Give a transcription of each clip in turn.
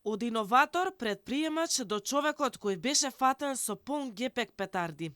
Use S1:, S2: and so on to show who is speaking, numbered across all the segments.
S1: Од иноватор, предприемач до човекот кој беше фатен со полн гепек петарди.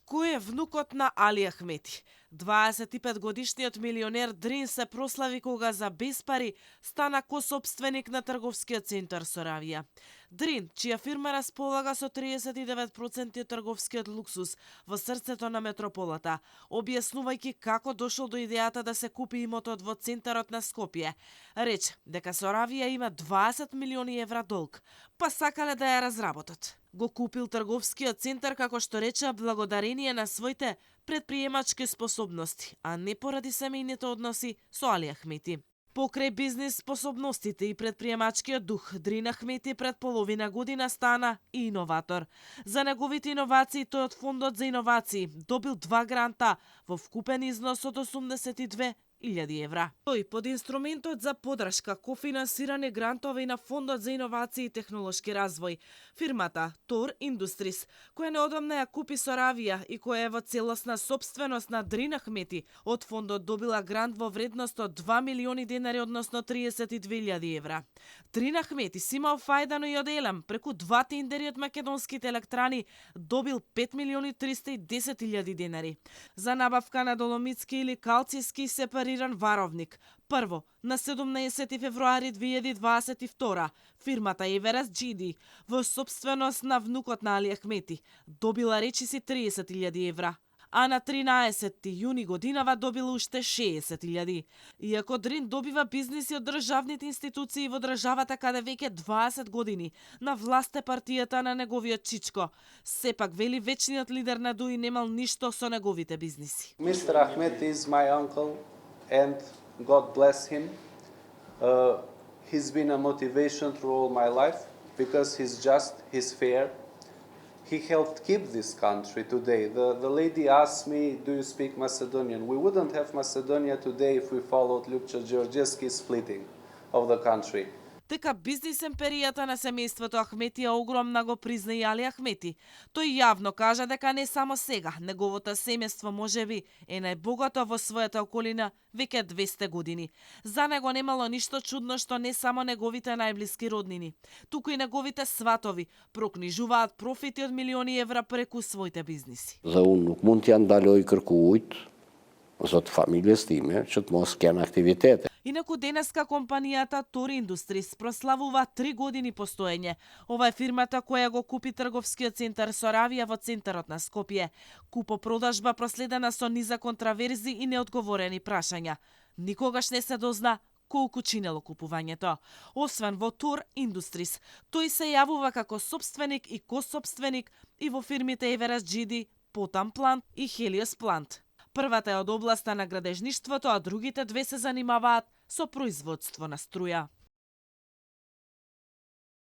S1: Кој е внукот на Али Ахмети? 25-годишниот милионер Дрин се прослави кога за без пари стана косопственик на трговскиот центар Соравија. Дрин, чија фирма располага со 39% од трговскиот луксус во срцето на метрополата, објаснувајќи како дошол до идејата да се купи имотот во центарот на Скопје, рече дека Соравија има 20 милиони евра долг, па сакале да ја разработат. Го купил трговскиот центар, како што рече, благодарение на своите предприемачки способности, а не поради семејните односи со Али Ахмети. Покрај бизнис способностите и предприемачкиот дух, Дрин Ахмети пред половина година стана и иноватор. За неговите иновации тој од Фондот за иновации добил 2 гранта во вкупен износ од 82.000 евра. Тој под инструментот за подршка, кофинансирани грантови на Фондот за иновации и технолошки развој, фирмата Тор Industries, која неодамна ја купи Соравија и која е во целосна собственост на Дрин Ахмети, од фондот добила грант во вредност од 2 милиони денари, односно 32.000 евра. Дрин Ахмети си имал фајдано и од Елем, преку 2 тендери од македонските електрани добил 5 милиони 310.000 денари. За набавка на доломитски или калцијски сепариран варовник. Прво, на 17 февруари 2022, фирмата Everest GD, во собственост на внукот на Али Ахмети, добила речиси 30.000 евра, а на 13 јуни годинава добила уште 60.000. Иако Дрин добива бизниси од државните институции во државата каде веќе 20 години на власт е партијата на неговиот чичко, сепак вели вечниот лидер на ДУИ немал ништо со неговите бизниси.
S2: Mr. Ahmed is my uncle and God bless him. He's been a motivation through all my life because he's just, he's fair. He helped keep this country today. The lady asked me, do you speak Macedonian? We wouldn't have Macedonia today if we followed Ljupča Georgievski's splitting of the country.
S1: Дека бизнис емперијата на семејството Ахмети е огромна, го призна и Али Ахмети. Тој јавно кажа дека не само сега, неговото семејство можеби е најбогато во својата околина веќе 200 години. За него немало ништо чудно што не само неговите најблиски роднини, туку и неговите сватови прокнижуваат профити од милиони евра преку своите бизниси.
S3: За unuk mund t'janë ndaloj kërkuajt, ose të familjes time, që të mos kenë aktivitete.
S1: Инаку денеска компанијата Тор Industries прославува 3 години постоење. Ова е фирмата која го купи трговскиот центар Соравија во центарот на Скопје. Купо-продажба проследена со низа контраверзи и неодговорени прашања. Никогаш не се дозна колку чинело купувањето. Освен во Тор Industries, тој се јавува како собственик и косопственик и во фирмите Everest GD, Potam Plant и Helios Plant. Првата е од областа на градежништвото, а другите две се занимаваат со производство на струја.